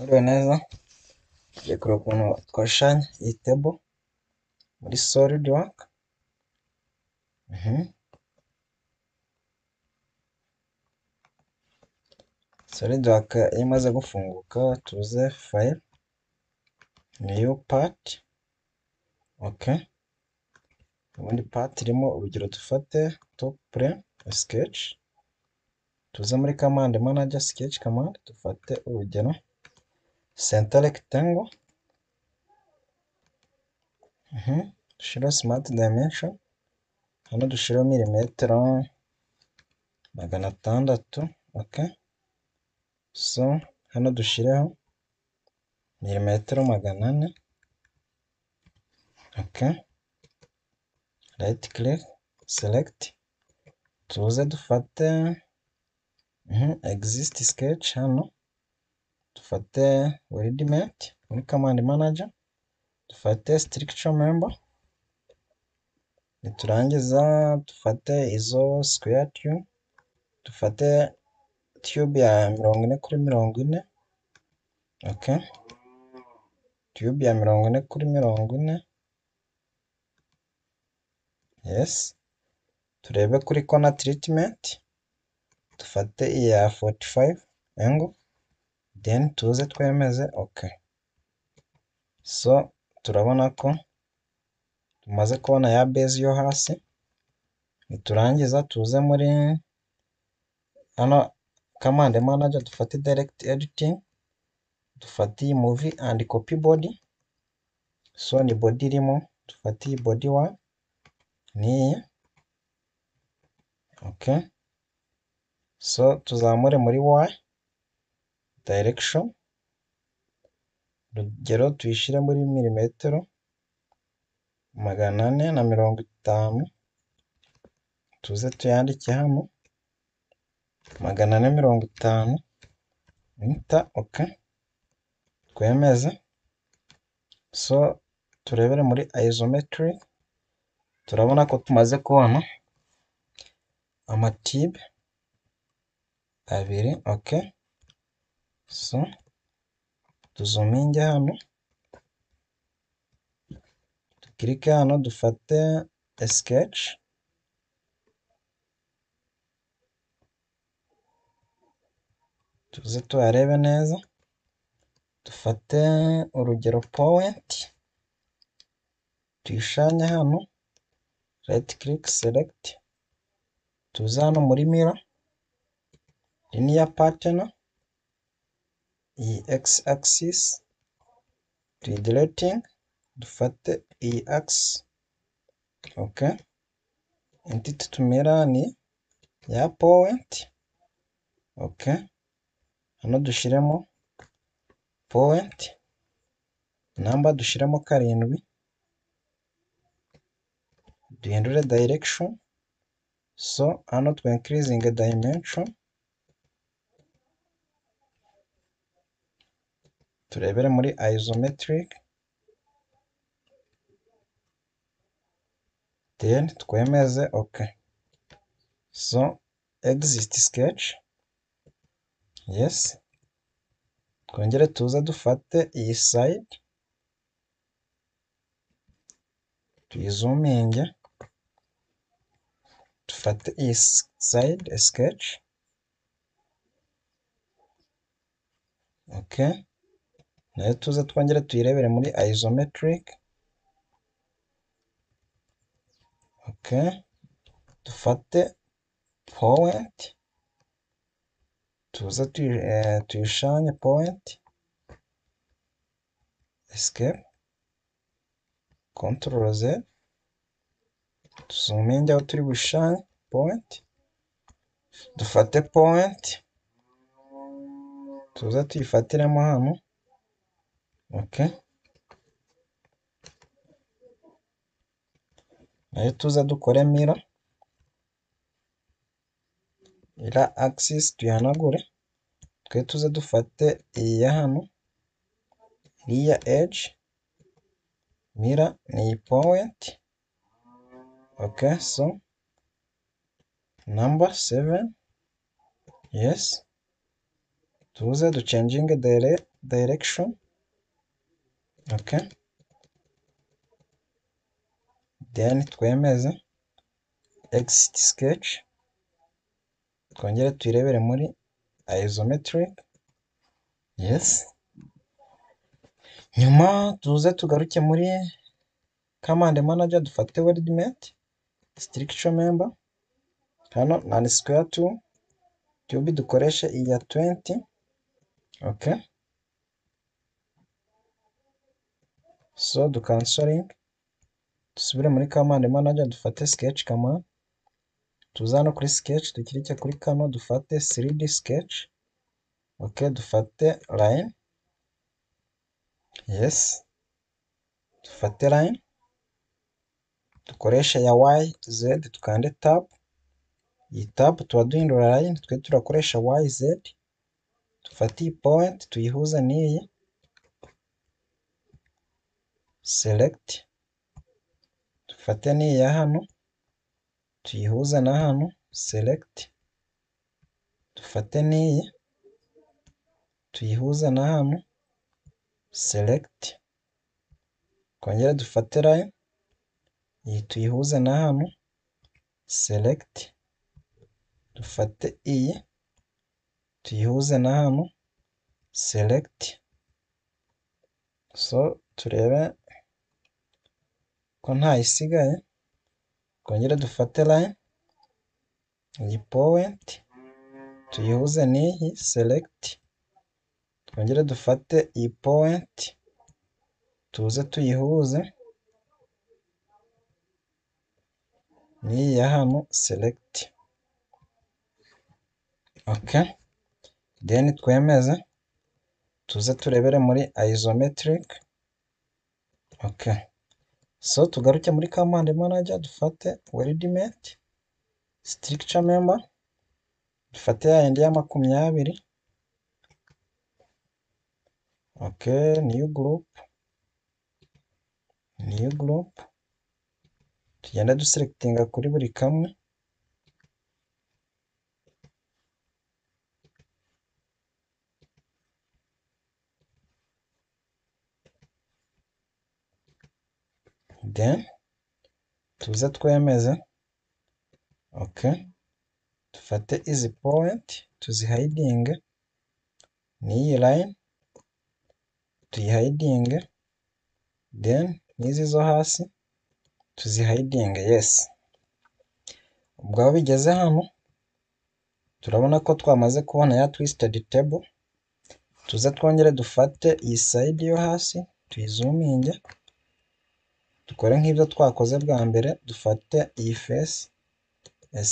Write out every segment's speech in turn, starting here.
Mwiriwe neza, tugiye kureba ukuntu twashushanya iyi table muri SolidWorks. SolidWorks iyo imaze gufunguka tuze file, new part, okay. Ubundi part irimo urugero dufate top plane sketch, tuze muri command manager sketch command dufate urugero center rectangle, dushireho smart dimension, hano dushireho milimetero 600, okay. So hano dushireho milimetero 400, okay. Right click, select, tuze dufate exist sketch, hano dufate weldment muri command manager, dufate structure member, niturangiza dufate izo square tube, dufate tube ya 40 kuri 40, okay. Tube ya 40 kuri 40, yes. Turebe kuri corner treatment, dufate iya 45 angle, then tuze twemeze okay. So turabona ko tumaze kubona ya base yo hasi, niturangiza tuze muri hano command manager dufate direct editing, dufate iyi movie and copy body, so ni body irimo, dufate iyi body 1 niyi, okay. So tuzamure muri y direction, urugero tuyishyire muri milimetero 450, tuze tuyandike hano 450, enter, okay, twemeze. So turebere muri isometric, turabona ko tumaze kubona amatibe abiri, okay. So tuzuminge hano, dukirike hano dufate sketch, tuze tuharebe neza, dufate urugero point, tuyishanye hano, right click select, tuze hano muri mirror, linear pattern, iyi x axis tuyideleting, dufate iyi axis, okay. Entity tumira ni ya point, okay. Hano dushiremo point, number dushiremo 7, duhindure direction, so hano twe increasing dimension, turebere muri isometric, then twemeze okay. So exit sketch, yes. Twongere tuze dufate iyi side, tuyizuminge, dufate iyi side sketch, okay. Nayo tuze twongere tuyirebere muri isometric, okay. Dufate point, tuze tuyishanye point, escape, control Z, tuzuminge aho turi bushanye point, dufate point, tuze tuyifatiremo hano, okay. Nayo tuze dukore mirror, ira axis tuyihanagure, twe tuze dufate iyi ya hano, iriya edge, mirror ni iyi point, okay. So number 7, yes. Tuze ducenjinge direction, okay, then twemeze exit sketch, twongere tuyirebere muri isometric, yes. Nyuma tuze tugaruke muri command manager dufate weldment structure member, hano nani square 2 tube dukoreshe iya 20, okay. So dukansoring, dusubire muri command manager dufate sketch command, tuze hano kuri sketch dukirike kuri kano dufate 3D sketch, okay, dufate line, yes, dufate line dukoreshe ya Y Z, dukande tab, iyi tab tuba duhindura line, twe turakoresha Y Z, dufate iyi point tuyihuze n'iyi, select, dufate n'iyi ya hano tuyihuze na hano, select, dufate n'iyi tuyihuze na hano, select, twongere dufate line iyi tuyihuze na hano, select, dufate iyi tuyihuze na hano, select. So turebe ko ntayisigaye, twongere dufate line iyi point tuyihuze n'iyi, select, twongere dufate iyi point tuze tuyihuze n'iyi ya hano, select, okay, then twemeze, tuze turebere muri isometric, okay. So tugaruke muri command manager dufate weldment structure member, dufate ya yindi ya 20, okay, new group, new group, tugenda duselectinga kuri buri kamwe, then tuze twemeze, okay, dufate izi point tuzihidinge, n'iyi line tuyihidinge, then n'izi zo hasi tuzihidinge, yes. Ubwo aho bigeze hano turabona ko twamaze kubona ya twisted table, tuze twongere dufate iyi side yo hasi tuyizuminge, dukore nk'ibyo twakoze bwa mbere, dufate iyi face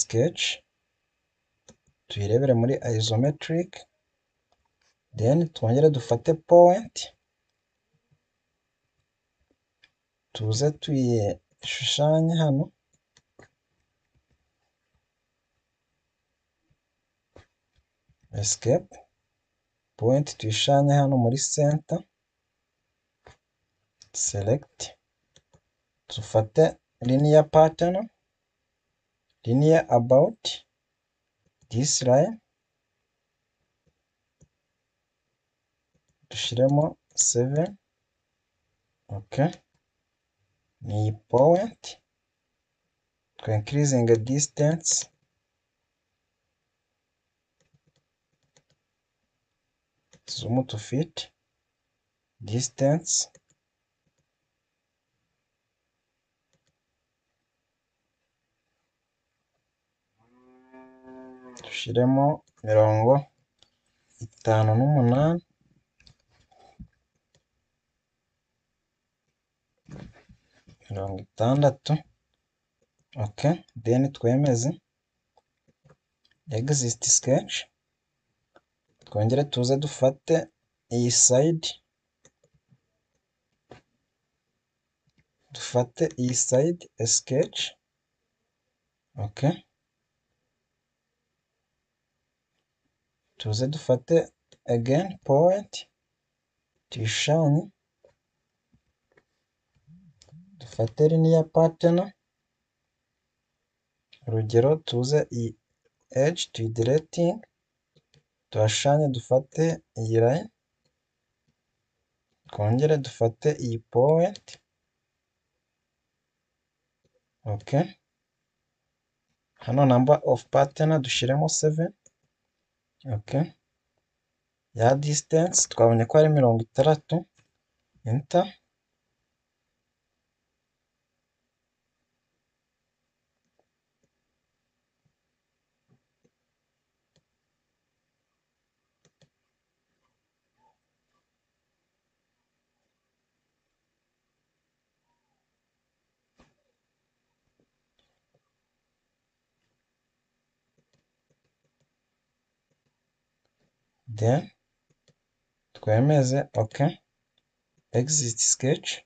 sketch tuyirebere muri isometric, then twongere dufate point tuze tuyishushanye hano, escape, point tuyishushanye hano muri center, select, dufate linear pattern, linear about this line, dushiremo 7, okay, ni point, twe increasing distance, zoom to fit, distance, dushiremo 58, 60, okay, then twemeze exit sketch, twongere tuze dufate iyi side, dufate iyi side sketch, okay, tuze dufate again point tuyishushanye, dufate linear pattern, urugero tuze iyi edge tuyidiretinge, tuhashushanye dufate iyi line Twongere dufate iyi point, okay, hano number of pattern dushyiremo 7, okay, ya distance twabonye ko ari 60, enter. Then twemeze okay, exit sketch,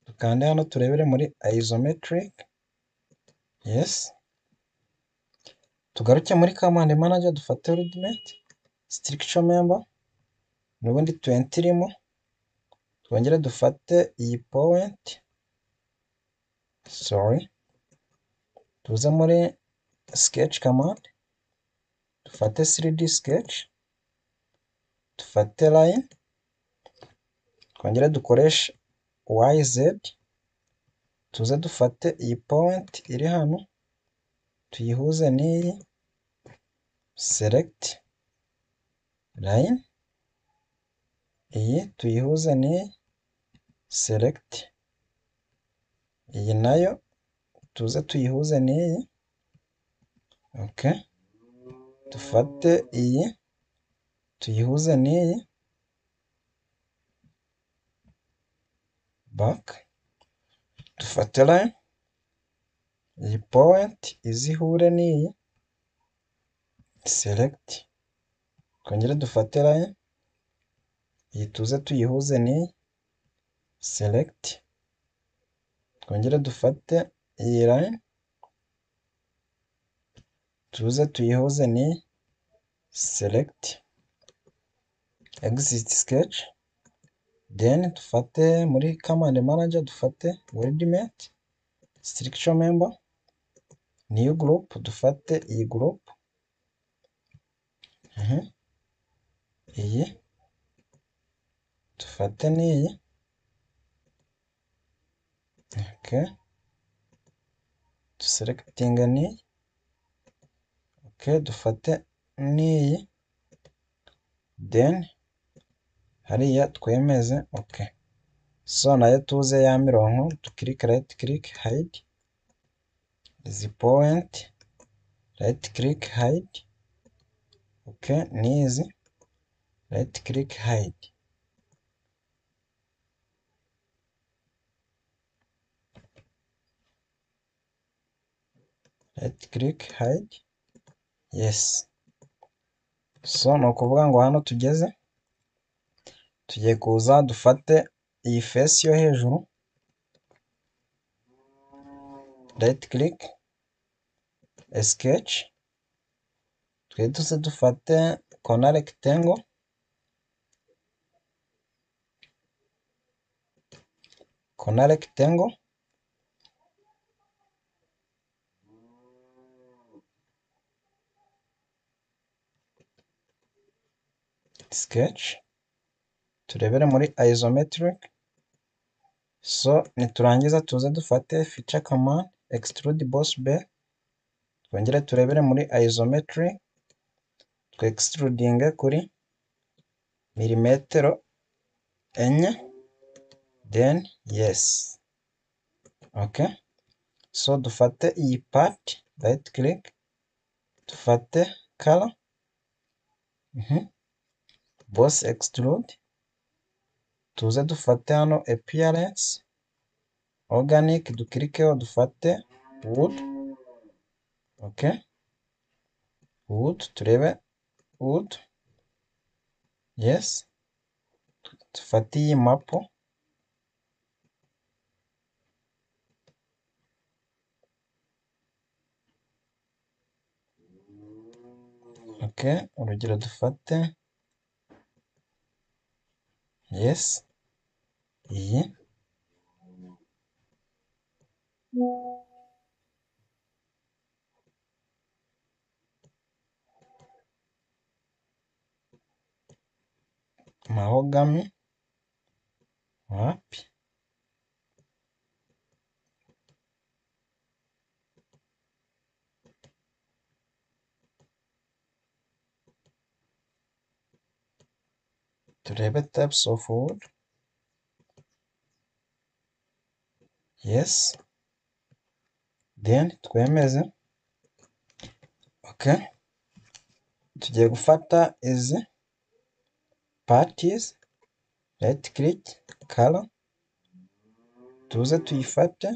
dukande hano turebere muri isometric, yes, tugaruke muri command manager dufate weldment structure member, n'ubundi 20 irimo, twongere dufate iyi point, sorry, tuze muri sketch command, dufate 3D sketch, dufate line, twongere dukoreshe YZ, tuze dufate iyi point iri hano tuyihuze n'iyi, select line, iyi tuyihuze n'iyi, select, iyi nayo tuze tuyihuze n'iyi, okay, dufate iyi tuyihuze n'iyi, back, dufate line, iyi point izihure n'iyi, select, twongere dufate line, iyi tuze tuyihuze n'iyi, select, twongere dufate iyi line, tuze tuyihuze n'iyi, select, exit sketch, then dufate muri command manager dufate weldment structure member, new group, dufate iyi group, iyi dufate n'iyi, okay, duselectinga n'iyi, okay, dufate n'iyi, then hariya twemeze okay. So nayo tuze ya mirongo, tukirike right click hide, izi point right click hide, okay, n'izi right click hide. Right click hide, yes. So ni ukuvuga ngo hano tugeze, tugiye kuza dufate iyi face yo hejuru, right click sketch, twe tuze dufate corner rectangle, corner rectangle, sketch, turebere muri isometric. So niturangiza tuze dufate feature command extrude boss base, twongere turebere muri isometric, twe extrudinge kuri milimetero 4, then yes, okay. So dufate iyi part, right click, dufate color, boss extrude, tuze dufate hano appearance organic, dukirikeho dufate wood, okay, wood, turebe wood, yes, dufate iyi mapo, okay, urugero dufate yes, iyi, mahogany, Wapi, turebe types of wood. Yes, then twemeze. Okay, tugiye gufata izi parties, right click, color, tuze tuyifate.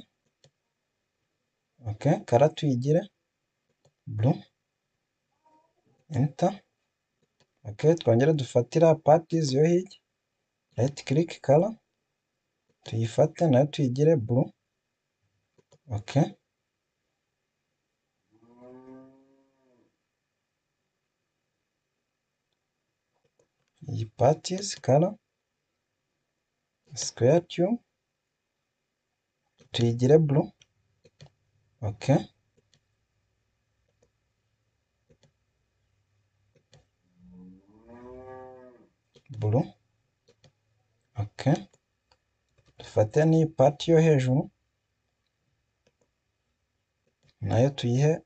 Okay, color tuyigire blue, enter. Okay, twongere dufatira parties yo hirya, right click, color, tuyifate nayo tuyigire blue. Okay, iyi parties color square tube tuyigire blue. Okay, blue. Okay, dufate n'iyi part yo hejuru nayo tuyihe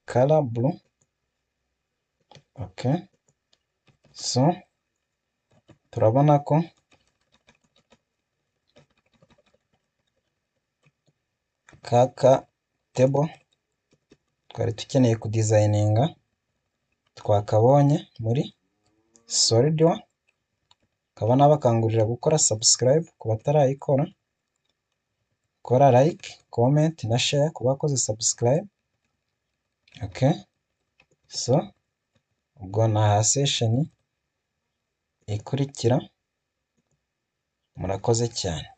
color blue. Okay, so turabona ko kaka table twari dukeneye kudizayininga twakabonye muri SolidWorks. Nkaba nabakangurira gukora subscribe ku batarayikora, kora like, comment na share ku bakoze subscribe. Okay, so ubwo na session ikurikira, murakoze cyane.